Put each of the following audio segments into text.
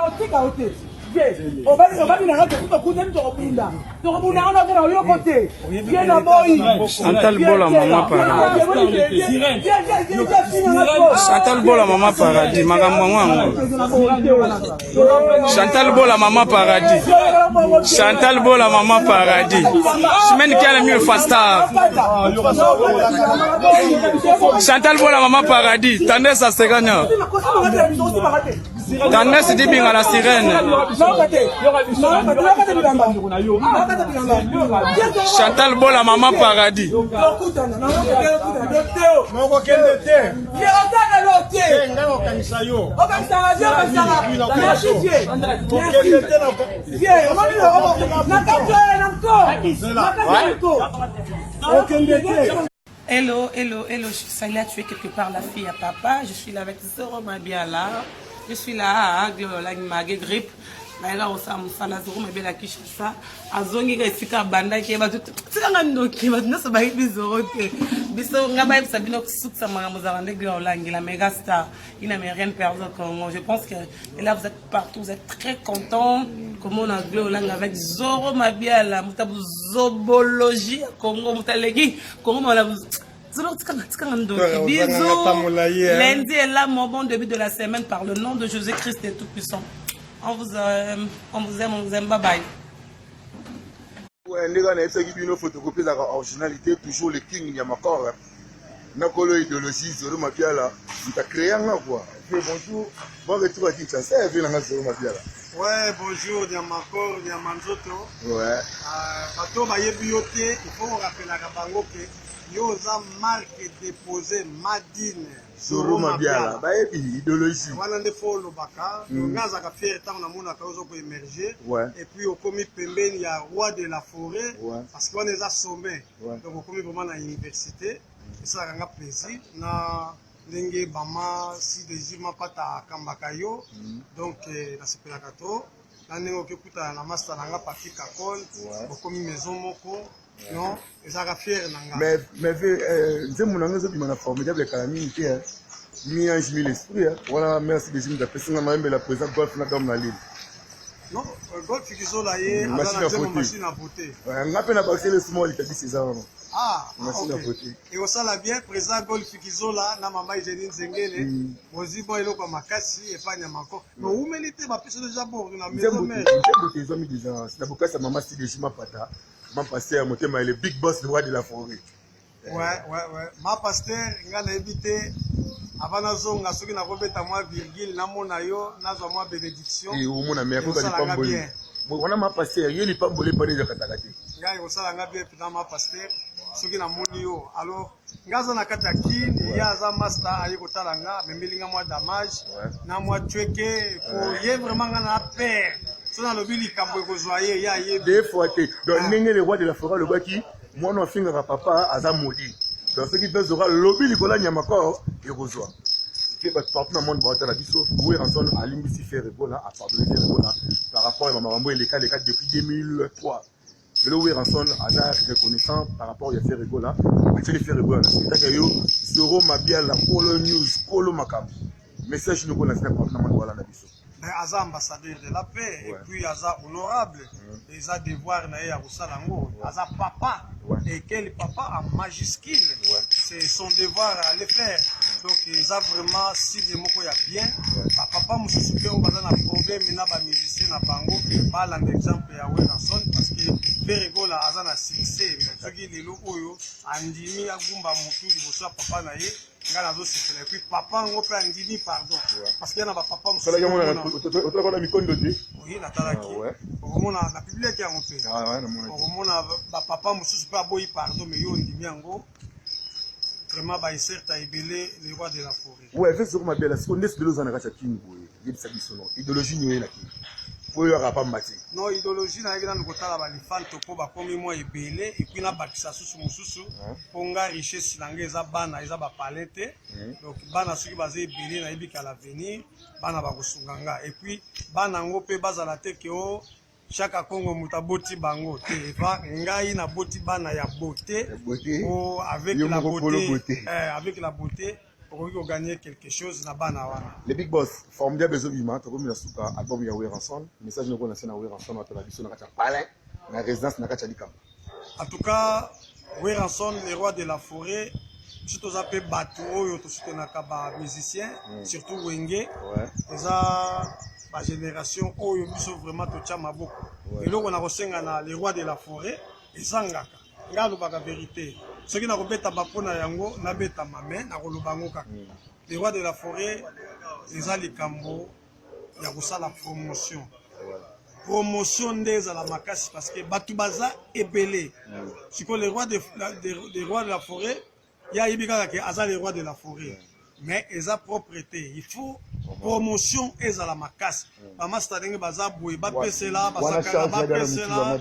Nakotika yo te. Obali na nga tokutani tokobunda. Tokobunda wana mpe na oyoko te. Ye na boyi. Chantal Bola mama paradis. Chantal Bola mama paradis makambo yango yango. Chantal Bola mama paradis. Chantal Bola mama paradis. Semaine qui a le mieux fasta. Chantal Bola mama paradis. Tendresse à Seganya. Tendresse Dibinga la sirène. Chantal Bola mama paradis. Hello, hello, hello, je suis Salia, tu es quelque part la fille à papa. Je suis là avec Zoro Mabiala. Je suis là, Gloria Magé Grippe. nayaka kosala mosala Zoro Mabiala Kinshasa. Azongi ka esika abandaki ye bato tika nga ndoki bato nyonso bayebi Zoro te. Biso nga bayebisa bino sukisa makambo ezalaka nde Gloria Olangi la méga star, une américaine perdue au Congo. Je pense que et là vous êtes partout, vous êtes très content. Comment on a Gloria Olangi avec Zoro Mabiala, moto zobologie ya Congo, moto aleki Congo mala Zoro tikanga tikanga ndoki. Bisous. Lundi est là, mon bon début de la semaine par le nom de Jésus-Christ et tout-puissant. On vous aime, on vous aime, on vous aime. Bye bye. Ouais, ndenge nayebisaki bino photocopie ezalaka originalité toujours le king ya makor nakolo idéologie Zoro Mabiala moto acréa nga quoi. Vieux, bonjour, bon retour à Kinshasa, vieux nanga Zoro Mabiala. Ouais, bonjour Nyamakor, Nyamanzoto. Ouais. Bato bayebi yo te, il faut rappelaka bango ke yo oza marque déposée Madine. Zoro Mabiala, bayebi idéologie. Wana nde fo olobaka. Nga azalaka fier ntango namonaka ozo ko émerger. Ouais. Et puis okomi pembeni ya roi de la forêt. Ouais. Parce que wana eza sommet. Ouais. Donc okomi vraiment na université. Esalaka nga plaisir na ndenge bama CDJ mapata akambaka yo. Donc nasepelaka trop. Na ndenge oki okutana na master na nga Papi Kakol. Ouais. Bokomi maison moko. Non, ezalaka fier na nga. Mais vieux, nzembo na nga ezobima na formidable kala mingi te, hein. Mi-ange, mille esprit, hein. Wana merci déjà moto apesi nga mayembela président golf na dame na lille. Non, golf kizola ye aza Machine na à nzembo voter. machine à voter. Nga mpe na bakisele suma litabisi eza wana. Ah, Machine à ok. voter. Ekosala bien président Golf Kizola na mama Eugénie Nzengele. Bozwi mwa eloko ya makasi epai Nyamakor. Mais oumeli te bapesi déjà bord na maison Nzembo mère. nzembo te ezwami déjà na bokasi ya mama CDJ Mapata, ma pasteur motema le big boss le roi de la forêt. Ouais. Ma pasteur, nga nayebi te avant nazonga soki nakobeta mwa virgule namona yo nazwa mwa bénédiction. E omona me akoka Ekosalanga lipamboli. bien. Wana ma pasteur ye lipamboli epani ezakataka te. Ngai ekosala nga bien mpenza ma pasteur soki namoni yo. Alors nga aza na kati ya Kin, ye aza master aye kotala nga, amemeli nga mwa damage na mwa tweke po ye vraiment nga na père. So nalobi likambo ekozwa ye, ye ayebi. Deux fois te. Donc ndenge le roi de la forêt alobaki mwana afingaka papa aza maudit. Donc soki mpe Zoro alobi likolo ya Nyamakor ekozwa. Mpe bato partout na monde baotala biso Werrason alimbisi Ferre Gola, a pardonné Ferre Gola par rapport ya makambo eleka leka depuis 2003. Lelo Werrason aza reconnaissant par rapport ya Ferre Gola, atieli Ferre Gola na spectacle yo Zoro Mabiala Kolo News Kolo Makambo. Message noko na sina partout na monde balanda biso. Mais aza ambassadeur de la paix et puis aza honorable. Eza devoir na ye ya kosala yango. Aza papa. Et quel papa en majuscule. C'est son devoir à le faire. Donc eza vraiment signe moko ya bien. Ba papa mosusu mpe oyo baza na problème na ba musicien na bango balanda exemple ya Werrason parce que Ferre Gola aza na succès. Mais soki lelo oyo andimi agumba motu liboso ya papa na ye, nga nazosepela. Et puis papa yango mpe andimi pardon. Parce que ya na ba papa mosusu Otalaki yango na okomona- otalaki na mikondo te. oye natalaki. Ah, ouais. Okomona na publiaki yango mpe. Ah ouais, namonaki. Okomona ba papa mosusu mpe aboyi pardon mais yo ondimi yango. Vraiment ba insert ebele le roi de la forêt. Ouais, vieux Zoro Mabiala, siko nde lelo oza na kati ya Kin boye. Yebisa biso no. Idéologie nini oyelaki? Po oyo kaka pamba te. Non, idéologie nayaki nanu kotala ba lifanto mpo bakomi mwa ebele et puis nabakisa susu mosusu mpo nga richesse na nga eza bana, eza ba palais te. Donc bana soki baza ebele nayebi ka l'avenir bana bakosunga nga et puis bana yango mpe bazala te ke o Chaka Congo moto aboti bango te, eva ngai naboti bana ya beauté. Ya beauté. Po avec Yo la moko polo beauté, beauté. Avec la beauté. Okoki kogagner quelque chose na bana wana. Le Big Boss, formidable ezobima, tokomi na suka album ya Werrason. Message noko na se na Werrason atala biso na kati ya palais, na résidence na kati ya Likamba. En tout cas, Werrason, le roi de la forêt, biso toza mpe bato oyo tosutenaka ba musicien, surtout Wenge. Eza ba génération oyo biso vraiment totya maboko. Eloko na kosenga na le roi de la forêt ezangaka ngai alobaka vérité, soki nakobetama mpo na yango nabetama, mais nakoloba yango kaka. Le roi de la forêt, eza likambo ya kosala promotion. Promotion nde ezala makasi parce que bato baza ebele. Sikoyo le roi de la forêt, ye ayebi kaka ke aza le roi de la forêt, mais eza propre te. Il faut promotion ezala makasi. Bamaster ndenge baza boye, bapesela basakana, bapesela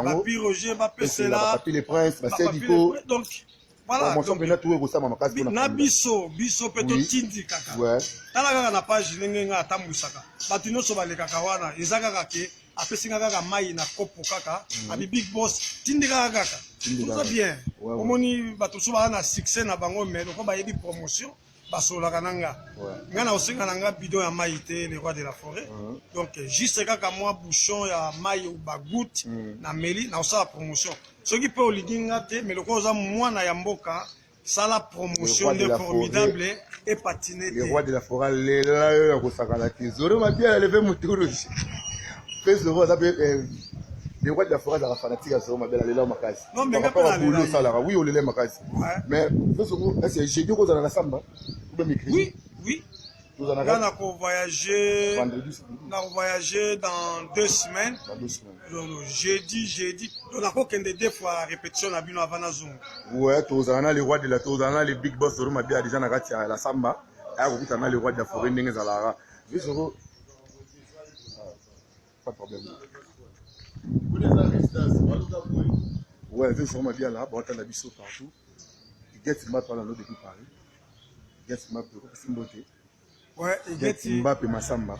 Papi Roger, bapesela Papi le Prince, basediko. Donc voilà. Promotion mpena tu ekosama makasi. Na biso mpe totindi kaka. Tala kaka na page ndenge nga atambwisaka bato nyonso balekaka wana, eza kaka ke apesi nga kaka mai na kopo kaka, abi Big Boss tindi kaka kaka, toza bien. Omoni bato mosusu baza na succès na bango, mais loko bayebi promotion, basololaka na nga. Nga na kosenga na nga bidon ya mai te, le roi de la forêt. Donc juste kaka mwa bouchon ya mai, bagoutte na meli, na kosala promotion. Soki mpe olingi nga te, mais lokola oza mwana ya mboka, sala promotion nde formidable epatine. Le roi de la forêt lela oyo ya kosakana te. Zoro Mabiala leve moturusi mpe Zoro aza mpe le roi de la forêt, azalaka fanatique ya Zoro Mabiala, lela makasi bulu osalaka. Oui, olele makasi, mais Zoro, est-ce jeudi okozala na samba ou bien mercredi? Oui. Nga na kovoyager, na kovoyager dans 2 semaines. Dans 2 semaines. Donc jeudi donc nakokende deux fois répétition na bino avant nazonga. Ouais, tozala na le roi de la, tozala na le big boss Zoro Mabia déjà na kati ya la samba, aya kokutana na le roi de la forêt ndenge ezalaka. Zoro, pas de problème. Ouais, Zoro Mabiala, baotala biso partout. Get Mbappe wana no depuis Paris. Get Mbappe, okopesi mbote. Ouais, Igeti Mbappe Masamba.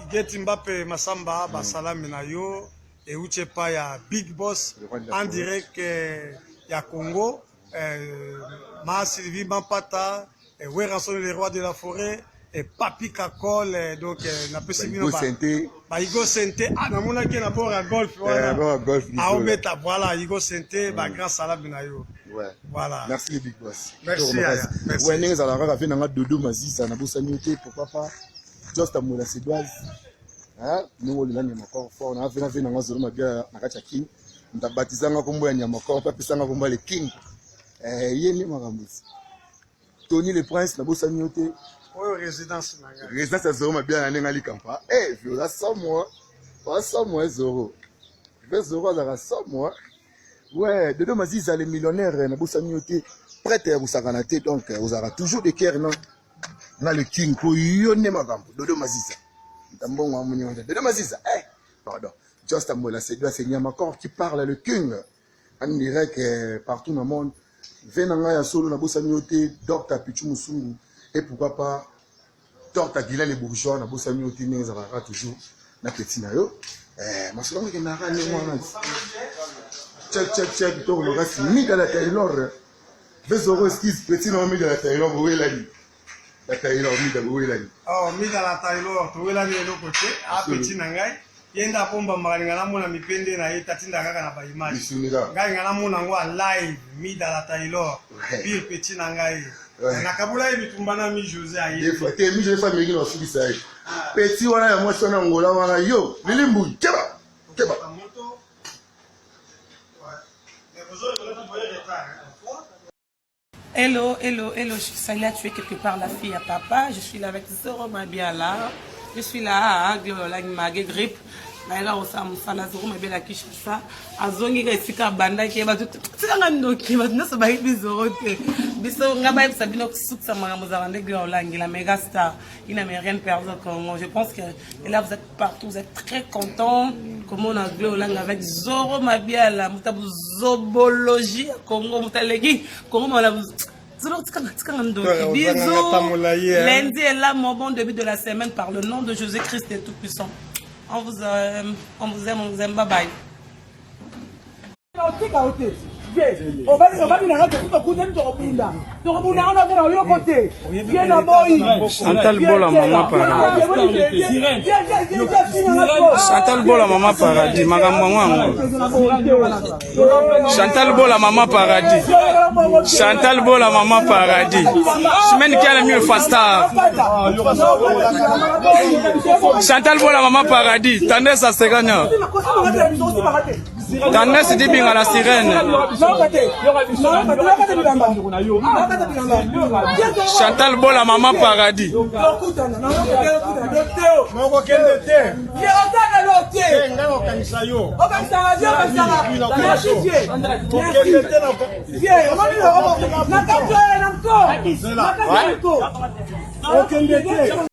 Igeti Mbappe Masamba, basalami na yo euti epai ya Big Boss en direct ya Congo. Ma Sylvie Mampata, Werrason le roi de la forêt et Papi Kakol, donc napesi bino ba Igo Sente. Ah, namonaki na bord ya golf wana aobeta. Voilà, Igo Sente, bagrand salami na yo. Voilà. Merci le big boss. Merci. Merci. Ouais, ndenge ezalaka kaka, ve nanga Dodo Mazisa, nabosani yo te. Pourquoi pas Just Amola Sédoise, ndenge olela nyama corps fort na ve nanga Zolo Mabia na kati ya King. Moto abatizanga nkombo ya nyama corps mpe apesanga nkombo ya le king, ye nde makambo. Tony le Prince, nabosani yo te. Oyo résidence na ngai. Résidence ya Zoro Mabia na ndenge alikampa. Oza somwa, oza somwa Zoro mpe Zoro azalaka somwa. Ouais, Dodo Maziza le millionnaire, nabosani yo te, prêtre ya kosakana te. Donc ozalaka toujours de cœur non na le king po yo nde makambo. Dodo Maziza mbongo amoni wana. Dodo Maziza, pardon, Just Amola c'est c'est Nyamakor qui parle, le king en direct partout dans le monde. Ve na ngai ya solo, nabosani yo te, Dr Pichu Musungu, et pourquoi pas Dr Guilain le Bourgeois, nabosani yo te. Ndenge ezalaka toujours na petit na yo, masolo yango ekendaka ndenge wana. Check, check, check, kitoko makasi. Mida la Taylor ve Zoro, excuse, petit na yo Mida la Taylor, bowelani la Taylor, Mida, bowelani. Oh, Mida la Taylor, towelani eloko te. A petit na ngai, ye nde abombamaka, linga namona mipende na ye, tatinda kaka na baimage. Ngai nga namona yango a live. Mida la Taylor, pire petit na ngai, nakabula ye bitumba na mi José aye. Te, mi José fa mingi na osukisa ye. Petit wana ya mwasi wana Ngola wana, yo lilimbu, keba keba. Hello, hello, hello, je suis là, tu es quelque part la fille à papa. Je suis là avec Zoro Mabiala. Je suis là, Gloria Magé Grippe. Nayaka kosala mosala Zoro Mabiala Kinshasa. Azongi ka esika abandaki ye bato tikanga ndoki, bato nyonso bayebi Zoro te. Biso nga bayebisa bino sukisa makambo ezalaka nde Gloria Olangi, la méga star, une américaine perdue au Congo. Je pense que et là vous êtes partout, vous êtes très content. Comment on a Gloria Olangi avec Zoro Mabiala, moto zobologie ya Congo, moto aleki Congo mala. Zoro tikanga tikanga ndoki. Bisous. Lundi est là, mon bon début de la semaine par le nom de Jésus-Christ est tout puissant. On vous aime, on vous aime, on vous aime. Bye bye. Otika yo te. Obaki nanga tokutani, tokobunda, tokobunda ngo nakona oyoko te ye na boyi. Chantal Bola mama paradis, Chantal Bola mama paradis, makambo yango yango. Chantal Bola mama paradis, Chantal Bola mama paradis, Chimène Kiala mieux fastar. Chantal Bola mama paradis, tendresse asekanya, tendresse dibinga la sirène. Chantal Bola mama paradis. Mokokende te, ngai okanisa yo. Okende te. Okende te.